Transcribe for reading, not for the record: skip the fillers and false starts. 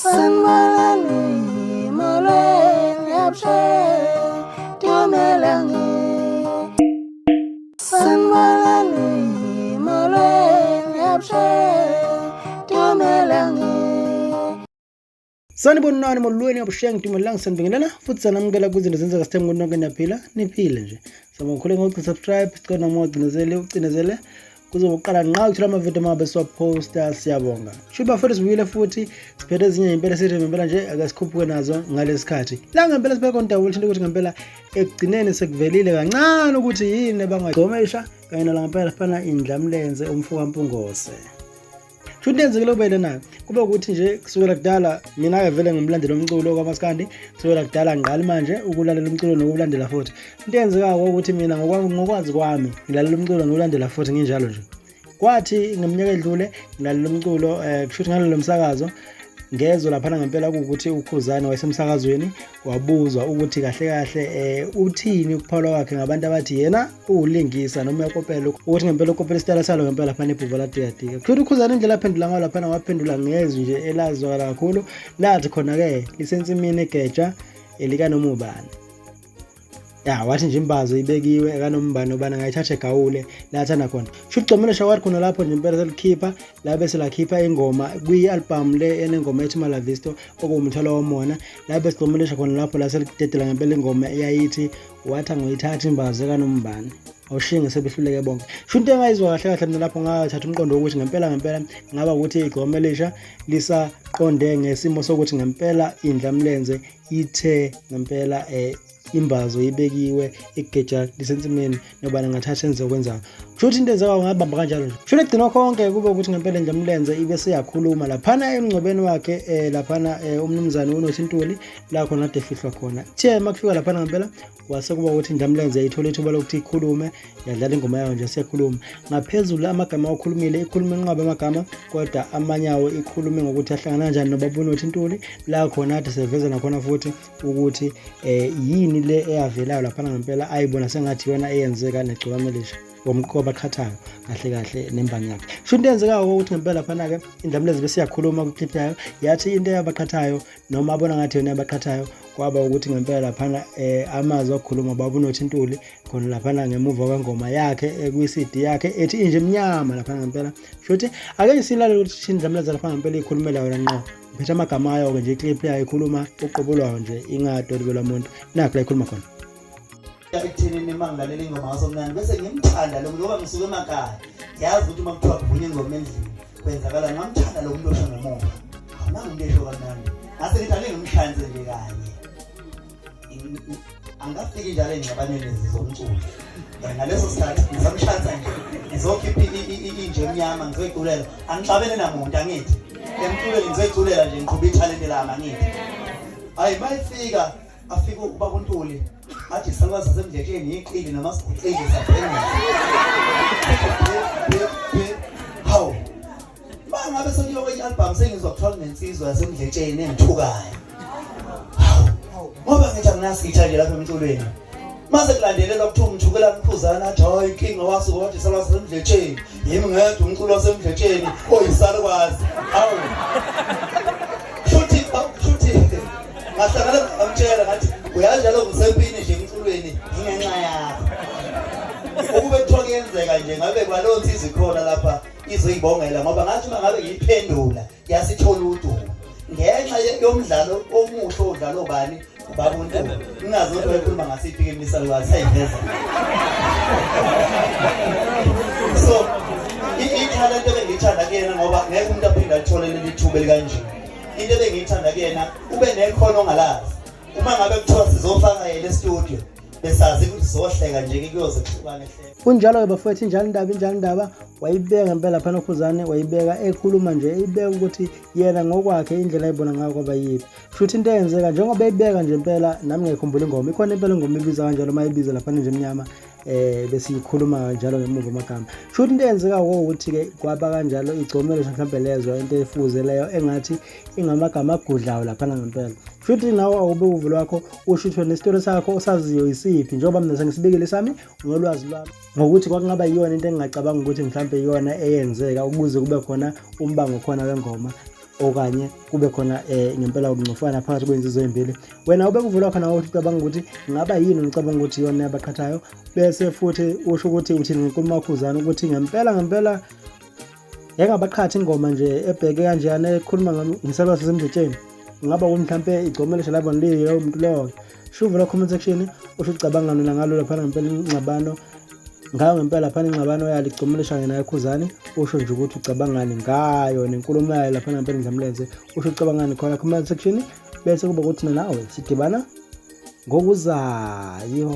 Sanibonani, molweni, abusheni, dumelang. Sanibonani, molweni, abusheni, dumelang. Sanibonani, molweni, abusheng, dumelang, sanibingelela futhi sanamukela kwizinto zenzeka sithemba ukuthi nonke niyaphila, niphile nje. Siyabonga kakhulu ngokuthi subscribe, sicela noma ugcinezele, ucinezele kuzobe uqala nqa ukuthola amavidiyo uma ngabe siwaphosta. Siyabonga. Shuthi bafethu sibuyile futhi siphethe ezinye impela, sithi ngempela nje ake sikhuphuke nazo ngalesi khathi. La ngempela sibheke khona udaba oluthinta ukuthi ngempela ekugcineni sekuvelile kancane ukuthi yini ebangagcomesha kanye nala ngempela fana indlamlenze umfoka Mpungose. Futhi yenzekile kube lena kube ukuthi nje kusukela kudala mina-ke vele ngimlandela umculo kamaskandi, kusukela kudala ngiqali manje ukulalela umculo nokuwulandela futhi. Into eyenzekako ukuthi mina ngokwazi kwami ngilalela umculo ngiwulandela futhi nginjalo nje. Kwathi ngeminyaka edlule ngilalela umculo um kusho ukuthi ngalalela umsakazo, ngezwe laphana ngempela kuwukuthi uKhuzani wayesemsakazweni wabuzwa ukuthi kahle kahle uthini ukuphawula kwakhe ngabantu abathi yena uwulingisa noma uyakopela, ukuthi ngempela ukopela isitayela salo ngempela laphana ibhuva ladikadika. Kusho ukuthi uKhuzani indlela aphendula ngayo laphana waphendula ngezwi nje elazwakala kakhulu, lathi khona-ke lisensimini egeja elikanoma ubani. Ya, wathi nje imbazo ibekiwe ekanombani obani angayithatha egawule la athanda khona. Sho ukuthi Gcomele Shawari khona lapho nje impela selikhipha la bese lakhipha ingoma kwi-album le enengoma ethi Malavisto okuwumthwalo womona, la bese Gcomele khona lapho la selidedela ngempela ingoma eyayithi wathi angoyithatha imbazo ekanombani awushinge sebehluleke bonke. Sho into engayizwa kahle kahle mina lapho ngathatha umqondo wokuthi ngempela ngempela ngaba ukuthi igcome lisha lisaqonde ngesimo sokuthi ngempela indlamlenze ithe ngempela imbazo ibekiwe, igeja lisensimini, nobani angathatha enze okwenzayo. Kusho ukuthi into enzekayo ngabamba kanjalo nje. Kusho ekugcina konke kube ukuthi ngempela indlamlenze ibe seyakhuluma laphana emngcwabeni wakhe laphana umnumzane uNothi Ntuli la khona kade efihlwa khona. Kuthe uma kufika laphana ngempela kwase kuba ukuthi indlamlenze yayithola ithuba lokuthi ikhulume, yadlala ingoma yayo nje sekhuluma. Ngaphezulu amagama awakhulumile, ikhulume inqwaba amagama, kodwa amanye awo ikhulume ngokuthi ahlangana kanjani nobaba uNothi Ntuli, la khona kade seveza nakhona futhi ukuthi yini le eyavelayo laphana ngempela ayibona sengathi iyona eyenzeka negcokama elisha wabaqhathayo kahle kahle nembangi yakhe. Sho into eyenzekayo ukuthi ngempela laphana-ke indlamlezi besiyakhuluma kwi-clip yayo, yathi into eyabaqhathayo noma abona ngathi yona yabaqhathayo kwaba ukuthi ngempela laphana amazwi akhuluma baba uNothi Ntuli khona laphana ngemuva kwengoma yakhe kwi-CD yakhe ethi inje emnyama laphana ngempela. Shuthi ake silalele ukuthi indlamlezi lapha ngempela ikhulumela yona ngqo, ngiphethe amagama ayo-ke nje, iclip yayo ikhuluma uqobo lwayo nje, ingadolikelwa muntu. Nakho la ikhuluma khona. Ekuthenini uma ngilalela ingoma kaSomnandi bese ngimthanda lo muntu ngoba ngisuke emakhaya, ngiyazi ukuthi uma kuthiwa kuvunywa ingoma endlini kwenzakalani. Ngamthanda lo muntu osho ngemuva, awunanga umuntu esho kamnandi, ngase ngithi ake ngimshanse nje kanye. Angikafiki njalo ey'ngxabaneni zomculo ngaleso sikhathi, ngizamshansa nje, ngizokhipha inje emnyama, ngizoyiculela, angixabene namuntu, angithi emculweni ngizoyiculela nje, ngiqhuba ithalente lami, angithi. Hayi, mayifika afike ubaba uNtuli athi salukazi sasemdletsheni yiqili noma siguqile sabhengisa. Hawu, mangabe sekuyiwa kwenye album sengizwa kuthiwa kunensizwa yasemdletsheni engithukayo. Hawu, ngoba ngithi anginasitha nje lapha emculweni. Mase kulandelelwa kuthiwa umthukela mkhuzana, athi hayi inkinga wasuka wathi salukazi sasemdletsheni, yimi ngedwa umculo wasemdletsheni oyisalukwazi. Hawu, shuthi shuthi ngahlangana ngamtshela ngathi uyazi njalo ngisempini nje emculweni ngingenxa yakho. Ukube kuthiwa kuyenzeka nje ngabe kwalowo nsizwa ikhona lapha izoyibongela, ngoba ngathi uma ngabe ngiyiphendula yasithola udumo ngenxa yomdlalo omuhle odlala obani ubaba uNtuli. Ngingazi ukuthi wayekhuluma ngasiphi ke imisalukwazi sayiveza. So ithalente ebengiyithanda kuyena, ngoba ngeke umuntu aphinde alithole leli thuba elikanje. Into ebengiyithanda kuyena, ube nekhono ongalazi. Uma ngabe kuthiwa sizofaka yena e-studio, besazi ukuthi sizohleka nje, kuyoze kuhlukane hleka. Kunjalo-ke bafowethu, injalo indaba, injalo indaba. Wayibeka ngempela laphana uKhuzani, wayibeka ekhuluma nje, eyibeka ukuthi yena ngokwakhe indlela ayibona ngayo kwaba yiphi. Shuthi into eyenzeka njengoba eyibeka nje impela, nami ngiyayikhumbula ingoma, ikhona impela ingoma ibiza kanjalo uma ibiza laphana nje emnyama, besiyikhuluma kanjalo ngemuva amagama. Shuthi into eyenzeka ukuthi-ke kwaba kanjalo, igcomele mhlawumbe lezwa into efuze leyo engathi ingamagama agudlayo laphana ngempela. Shuthi nawe awube uvo lwakho, usho ukuthi wena isitori sakho osaziyo isiphi, njengoba mina sengisibekile sami ngolwazi lwami ngokuthi kwakungaba yiyona into engingacabanga ukuthi mhlawumbe iyona eyenzeka ukuze kube khona umbango khona wengoma. Okanye kube khona ngempela ukungcofana phakathi kwezinsizwa ezimbili. Wena ube kuvula khona ukuthi ucabanga ukuthi ngaba yini, ucabanga ukuthi iyona yabaqhathayo, bese futhi usho ukuthi uthini ngenkulumo kaKhuzani ukuthi ngempela ngempela yayingabaqhathi ingoma nje ebheke kanjeyana ekhuluma ngesalukazi sasemdletsheni. Ngaba ukuthi mhlampe igcomelisha labo liyo lowo muntu lowo. Shuvu la comment section usho ucabanga nona ngalo laphana ngempela ingxabano ngayo, ngempela laphana ingxabano yalo igcomelisha yena eKhuzani. Usho nje ukuthi ucabangani ngayo nenkulumo yayo laphana ngempela indlamlenze. Usho ucabangani khona comment section, bese kuba ukuthi nawe sidibana ngokuzayo.